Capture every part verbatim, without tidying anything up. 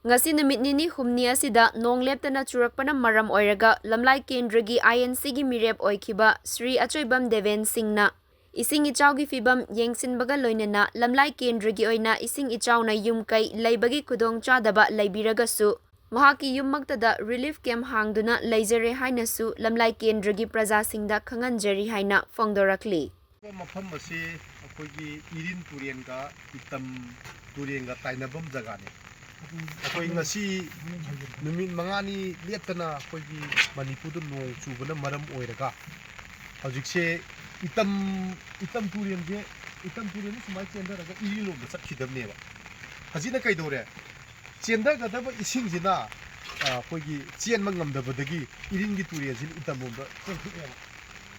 ꯉꯁꯤ ꯅꯨꯃꯤꯠ ꯅꯤꯅꯤ ꯍꯨꯝꯅꯤ ꯑꯁꯤꯗ ꯅꯣꯡ ꯂꯦꯞꯇꯅ ꯆꯨꯔꯛꯄꯅ ꯃꯔꯝ ꯑꯣꯏꯔꯒ ꯂꯝꯂꯥꯏ ꯀꯦꯟꯗ꯭ꯔꯒꯤ ꯑꯥꯏ ꯑꯦꯟ ꯁꯤꯒꯤ ꯃꯤꯔꯦꯞ ꯑꯣꯏꯈꯤꯕ ꯁ꯭ꯔꯤ ꯑꯆꯣꯏꯕꯝ ꯗꯦꯕꯦꯟ ꯁꯤꯡꯅ ꯏꯁꯤꯡ ꯏꯆꯥꯎꯒꯤ ꯐꯤꯕꯝ ꯌꯦꯡꯁꯤꯟꯕꯒ ꯂꯣꯏꯅꯅ ꯂꯝꯂꯥꯏ ꯀꯦꯟꯗ꯭ꯔꯒꯤ ꯑꯣꯏꯅ ꯏꯁꯤꯡ ꯏꯆꯥꯎꯅ ꯌꯨꯝ ꯀꯩ ꯂꯩꯕꯒꯤ ꯈꯨꯗꯣꯡꯆꯥꯗꯕ ꯂꯩꯕꯤꯔꯒꯁꯨ ꯃꯍꯥꯛꯀꯤ ꯌꯨꯝꯃꯛꯇꯗ ꯔꯤꯂꯤꯐ ꯀꯦꯝꯞ ꯍꯥꯡꯗꯨꯅ ꯂꯩꯖꯔꯦ ꯍꯥꯏꯅꯁꯨ ꯂꯝꯂꯥꯏ ꯀꯦꯟꯗ꯭ꯔꯒꯤ ꯄ꯭ꯔꯖꯥꯁꯤꯡꯗ ꯈꯪꯍꯟꯖꯔꯤ ꯍꯥꯏꯅ ꯐꯣꯡꯗꯣꯔꯛꯂꯤ꯫ ꯃꯐꯝ ꯑꯁꯤ ꯑꯩꯈꯣꯏꯒꯤ ꯏꯔꯤꯟ ꯇꯨꯔꯦꯟꯒ ꯏꯇꯝ ꯇꯨꯔꯦꯟꯒ ꯇꯥꯏꯅꯐꯝ ꯖꯒꯥꯅꯤ꯫ ꯑꯩꯈꯣꯏ ꯉꯁꯤ ꯅꯨꯃꯤꯠ ꯃꯉꯥꯅꯤ ꯂꯦꯞꯇꯅ ꯑꯩꯈꯣꯏꯒꯤ ꯃꯅꯤꯄꯨꯔꯗ ꯅꯣꯡ ꯆꯨꯕꯅ ꯃꯔꯝ ꯑꯣꯏꯔꯒ ꯍꯧꯖꯤꯛꯁꯦ ꯏꯇꯝ ꯏꯇꯝ ꯇꯨꯔꯦꯟꯁꯦ ꯏꯇꯝ ꯇꯨꯔꯦꯟꯁꯦ ꯁꯨꯃꯥꯏꯅ ꯆꯦꯟꯊꯔꯒ ꯏꯔꯤꯟꯂꯣꯝꯗ ꯆꯠꯈꯤꯗꯕꯅꯦꯕ꯫ ꯍꯧꯖꯤꯛꯅ ꯀꯩꯗꯧꯔꯦ? ꯆꯦꯟꯊꯒꯗꯕ ꯏꯁꯤꯡꯁꯤꯅ ꯑꯩꯈꯣꯏꯒꯤ ꯆꯦꯟꯕ ꯉꯝꯗꯕꯗꯒꯤ ꯏꯔꯤꯟꯒꯤ ꯇꯨꯔꯦꯜꯁꯤꯅ ꯏꯇꯝꯂꯣꯝꯗ ꯆꯦꯟꯊꯣꯛꯑꯦꯕ꯫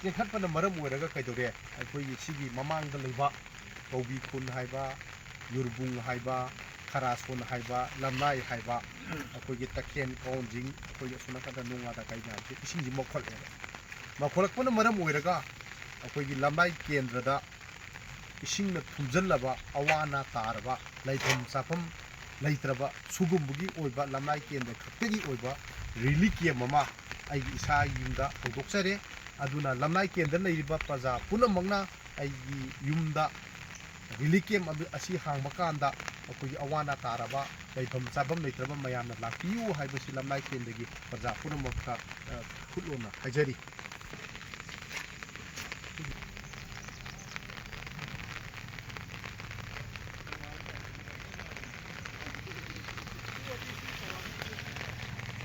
ꯆꯦꯟꯈꯠꯄꯅ ꯃꯔꯝ ꯑꯣꯏꯔꯒ ꯀꯩꯗꯧꯔꯦ? ꯑꯩꯈꯣꯏꯒꯤ ꯁꯤꯒꯤ ꯃꯃꯥꯡꯗ ꯂꯩꯕ ꯀꯧꯕꯤ ꯈꯨꯟ ꯍꯥꯏꯕ, ꯌꯨꯔꯕꯨꯡ ꯍꯥꯏꯕ, ꯈꯔꯥꯁꯣꯟ ꯍꯥꯏꯕ, ꯂꯝꯂꯥꯏ ꯍꯥꯏꯕ, ꯑꯩꯈꯣꯏꯒꯤ ꯇꯈꯦꯟ ꯀꯣꯟꯖꯤꯡ, ꯑꯩꯈꯣꯏꯒꯤ ꯑꯁꯣꯝ ꯅꯥꯀꯟꯗ ꯅꯣꯡꯉꯥꯗ ꯀꯩ ꯃꯌꯥꯝꯁꯦ ꯏꯁꯤꯡꯁꯤ ꯃꯧꯈꯠꯂꯦꯕ꯫ ꯃꯧꯈꯠꯂꯛꯄꯅ ꯃꯔꯝ ꯑꯣꯏꯔꯒ ꯑꯩꯈꯣꯏꯒꯤ ꯂꯝꯂꯥꯏ ꯀꯦꯟꯗ꯭ꯔꯗ ꯏꯁꯤꯡꯅ ꯊꯨꯝꯖꯤꯜꯂꯕ, ꯑꯋꯥ ꯑꯅꯥ ꯇꯥꯔꯕ, ꯂꯩꯐꯝ ꯆꯥꯐꯝ ꯂꯩꯇ꯭ꯔꯕ, ꯁꯤꯒꯨꯝꯕꯒꯤ ꯑꯣꯏꯕ ꯂꯝꯂꯥꯏ ꯀꯦꯟꯗ꯭ꯔ ꯈꯛꯇꯒꯤ ꯑꯣꯏꯕ ꯔꯤꯂꯤꯐ ꯀꯦꯝꯞ ꯑꯃ ꯑꯩꯒꯤ ꯏꯁꯥꯒꯤ ꯌꯨꯝꯗ ꯍꯧꯗꯣꯛꯆꯔꯦ꯫ ꯑꯗꯨꯅ ꯂꯝꯂꯥꯏ ꯀꯦꯟꯗ꯭ꯔ ꯂꯩꯔꯤꯕ ꯄ꯭ꯔꯖꯥ ꯄꯨꯝꯅꯃꯛꯅ ꯑꯩꯒꯤ ꯌꯨꯝꯗ ꯔꯤꯂꯤꯐ ꯀꯦꯝꯞ ꯑꯗꯨ, ꯑꯁꯤ ꯍꯥꯡꯕ ꯀꯥꯟꯗ ꯑꯩꯈꯣꯏꯒꯤ ꯑꯋꯥ ꯑꯅꯥ ꯇꯥꯔꯕ, ꯂꯩꯐꯝ ꯆꯥꯐꯝ ꯂꯩꯇ꯭ꯔꯕ ꯃꯌꯥꯝꯅ ꯂꯥꯛꯄꯤꯌꯨ ꯍꯥꯏꯕꯁꯤ ꯂꯝꯂꯥꯏ ꯀꯦꯟꯗ꯭ꯔꯒꯤ ꯄ꯭ꯔꯖꯥ ꯄꯨꯝꯅꯃꯛꯇ, ꯑ, ꯈꯨꯠꯂꯣꯟꯅ ꯍꯥꯏꯖꯔꯤ꯫